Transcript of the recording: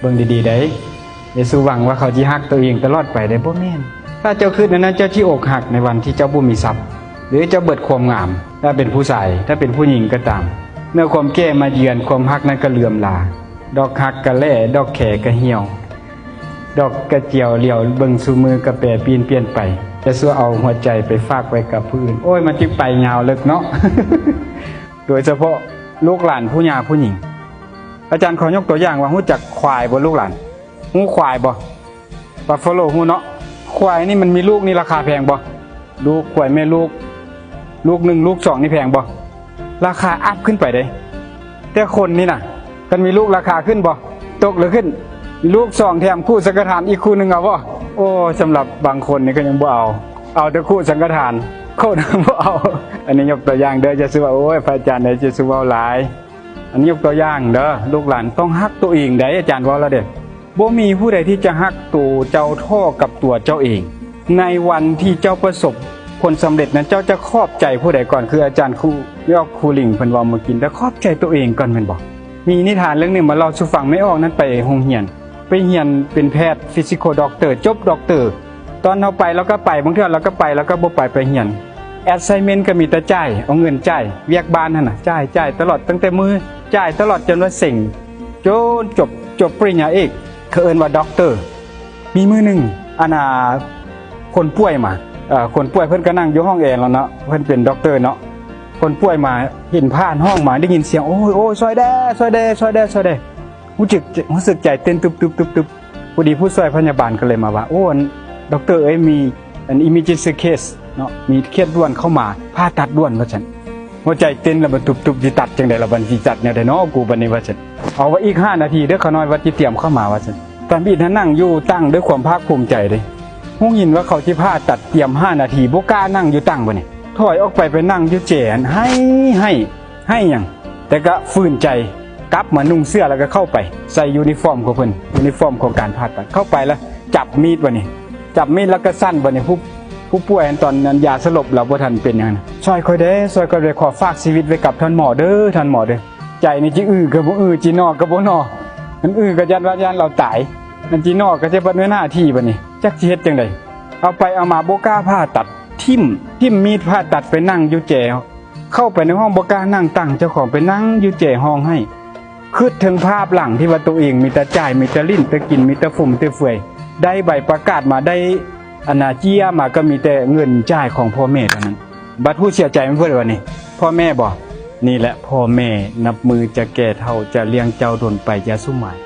ເບິ່ງດີໆໄດ໋, ຢ່າສູ່ຫວັງວ່າເຂົາຊິຮັກໂຕເອງຕະຫຼອດໄປເດ້, ບໍ່ແມ່ນ. ຖ້າເຈົ້າຄິດແນວນັ້ນ, ເຈົ້າຊິອົກຫັກໃນວັນທີ່ເຈົ້າບໍ່ມີຊັບ ຫຼື ເຈົ້າເບິດຄວາມງາມ. ຖ້າເປັນຜູ້ຊາຍ, ຖ້າເປັນຜູ້ຍິງກໍຕາມ, ເມື່ອຄວາມແກ່ມາເຢືອນ, ຄວາມຮັກນັ້ນກໍເຫຼືອມລາ. ດອກຮັກກໍແຫຼ້, ດອກແຄກໍຫ່ຽວ, ດອກກະຈຽວຫຼຽວເບິ່ງສູ່ມື້ກໍແປປີ້ນປ່ຽນໄປ. ຢ່າສູ່ເອົາຫົວໃຈໄປຝາກໄວ້ກັບຜູ້ອື່ນ. ໂອ້ຍ, ມັນຈຶ່ງໄປຍາວເລິກເນາະ. ໂດຍສະເພາະລູກຫຼານຜູ້ຍ່າຜູ້ຍິງ. ອາຈານຂໍຍົກຕົວຢ່າງວ່າ, ຮູ້ຈັກຄວາຍບໍ່ລູກຫຼານ? ຮູ້ຄວາຍບໍ່? ບັບຟາໂລຮູ້ເນາະ. ຄວາຍນີ້ມັນມີລູກນີ້ລາຄາແພງບໍ່? ລູກຄວາຍແມ່ລູກ, ລູກໜຶ່ງ ລູກສອງນີ້ແພງບໍ່? ລາຄາອັບຂຶ້ນໄປເດ້. ແຕ່ຄົນນີ້ນະ, ຄັນມີລູກລາຄາຂຶ້ນບໍ່? ຕົກຫຼືຂຶ້ນ? ມີລູກສອງແຖມຄູ່ສັງກະທານອີກຄູ່ໜຶ່ງເອົາບໍ່? ໂອ້, ສຳລັບບາງຄົນນີ້ກໍຍັງບໍ່ເອົາ, ເອົາແຕ່ຄູ່ສັງກະທານ, ຄົນບໍ່ເອົາ. ອັນນີ້ຍົກຕົວຢ່າງເດີ, ຢ່າສູ່ວ່າ, ໂອ້ຍ, ພະອາຈານເອີຍ, ຢ່າສູ່ເວົ້າຫຼາຍ. ອັນນີ້ຍົກຕົວຢ່າງເດີ, ລູກຫຼານຕ້ອງຮັກໂຕເອງໄດ໋, ອາຈານເວົ້າແລ້ວເດ້. ບໍ່ມີຜູ້ໃດທີ່ຈະຮັກໂຕເຈົ້າທໍ່ກັບຕົວເຈົ້າເອງ. ໃນວັນທີ່ເຈົ້າປະສົບຜົນສຳເລັດນັ້ນ, ເຈົ້າຈະຂອບໃຈຜູ້ໃດກ່ອນ? ຄືອາຈານຄູ ແມ່ອອກ ຄູລິງ ເພິ່ນເວົ້າມື້ກີ້, ແຕ່ຂອບໃຈໂຕເອງກ່ອນແມ່ນບໍ່? ມີນິທານເລື່ອງໜຶ່ງມາເລົ່າສູ່ຟັງ. ແມ່ອອກນັ້ນໄປໂຮງຮຽນ, ໄປຮຽນເປັນແພດ physical doctor, ຈົບ doctor. ຕອນເຮົາໄປລາວກໍໄປ, ບາງເທື່ອລາວກໍໄປ, ລາວກໍບໍ່ໄປ, ໄປຮຽນ. assignment ກໍມີແຕ່ຈ່າຍ, ເອົາເງິນຈ່າຍ, ວຽກບ້ານຫັ້ນນະ, ຈ່າຍ, ຈ່າຍຕະຫຼອດ, ຕັ້ງແຕ່ມື້, ຈ່າຍຕະຫຼອດຈົນວ່າເສັງ, ຈົນຈົບ, ຈົບປະລິນຍາເອກ, ເຂົາເອີ້ນວ່າ doctor. ມີມື້ໜຶ່ງ, ອັນນ່າ, ຄົນປ່ວຍມາ, ເອີ, ຄົນປ່ວຍເພິ່ນກໍນັ່ງຢູ່ຫ້ອງແອແລ້ວເນາະ, ເພິ່ນເປັນ doctor ເນາະ. ຄົນປ່ວຍມາ, ເຫັນຜ່ານຫ້ອງມາ, ໄດ້ຍິນສຽງ, ໂອ້ຍ, ໂອ້ຍ, ຊ່ອຍແດ່, ຊ່ອຍແດ່, ຊ່ອຍແດ່, ຊ່ອຍແດ່. ຮູ້ສຶກ, ຮູ້ສຶກໃຈເຕັ້ນຕຶບໆໆ. ພໍດີຜູ້ຊ່ວຍພະຍາບານກໍເລີຍມາວ່າ, ໂອ້, ອັນ ດັອກເຕີເອີຍ, ມີອັນ emergency case ເນາະ, ມີເຄສດ່ວນເຂົ້າມາ, ຜ່າຕັດດ່ວນ ວ່າຊັ້ນ. ຫົວໃຈເຕັ້ນລະບັດຕຸບໆ, ຊິຕັດຈັ່ງໃດລະບັດ, ຊິຕັດແນວໃດເນາະກູບັດນີ້ ວ່າຊັ້ນ. ເອົາວ່າອີກຫ້ານາທີເດີ, ຂ້ານ້ອຍວ່າຊິຕຽມເຂົ້າມາ ວ່າຊັ້ນ. ຕາມອີດຫັ້ນ ນັ່ງຢູ່ຕັ່ງດ້ວຍຄວາມພາກພູມໃຈເດ້. ຮູ້ຍິນວ່າເຂົາຊິຜ່າຕັດ, ຕຽມຫ້ານາທີ, ບໍ່ກ້ານັ່ງຢູ່ຕັ່ງບັດນີ້. ຖອຍອອກໄປ, ໄປນັ່ງຢູ່ແຈຫັ້ນ, ໄຫ້, ໄຫ້. ໄຫ້ຫຍັງ? ແຕ່ກະຝືນໃຈ ກັບມານຸ່ງເສື້ອ ແລ້ວກະເຂົ້າໄປໃສ່ຢູນິຟອມຂອງເພິ່ນ, ຢູນິຟອມຂອງການຜ່າຕັດ. ເຂົ້າໄປແລ້ວຈັບມີດບັດນີ້, ຈັບມີດແລ້ວກະສັ່ນບັດນີ້. ຜູ້, ຜູ້ປ່ວຍຫັ້ນ ຕອນນັ້ນຢາສະຫຼົບລາວບໍ່ທັນເປັນຫຍັງນະ. ຊ່ອຍຂ້ອຍແດ່, ຊ່ອຍຂ້ອຍແດ່, ຂໍຝາກຊີວິດໄວ້ກັບທ່ານໝໍເດີ, ທ່ານໝໍເດີ. ໃຈນີ້ຈິອືກໍບໍ່ອື, ຈິໜໍກໍບໍ່ໜໍ. ຄັນອືກໍຢ້ານວ່າຢ້ານລາວຕາຍ, ຄັນຈິໜໍກໍຈະບັດແມ່ນໜ້າທີ່ບັດນີ້. ຈັກຊິເຮັດຈັ່ງໃດ? ເອົາໄປເອົາມາບໍ່ກ້າຜ່າຕັດ, ຖິ້ມ, ຖິ້ມມີດຜ່າຕັດ, ໄປນັ່ງຢູ່ແຈ. ເຂົ້າໄປໃນຫ້ອງບໍ່ກ້ານັ່ງ, ຕັ້ງເຈົ້າຂອງໄປນັ່ງຢູ່ແຈຮ້ອງໄຫ້. ຄິດເຖິງພາບຫຼັງທີ່ວ່າໂຕເອງມີແຕ່ຈ່າຍ, ມີແຕ່ຫຼິ້ນ, ແຕ່ກິນ, ມີແຕ່ຟຸມແຕ່ເຟືອຍ. ໄດ້ໃບປະກາດມາ, ໄດ້ອັນນາເຈ້ຍມາ, ກໍມີແຕ່ເງິນຈ່າຍຂອງພໍ່ແມ່ເທົ່ານັ້ນ. ບັດຜູ້ເສຍໃຈແມ່ນຜູ້ໃດບັດນີ້? ພໍ່ແມ່ບໍ? ນີ້ແຫຼະພໍ່ແມ່, ນັບມື້ຈະແກ່ເຖົ້າ, ຈະລ້ຽງເຈົ້າດົນໄປຢ່າສຸມາຍ.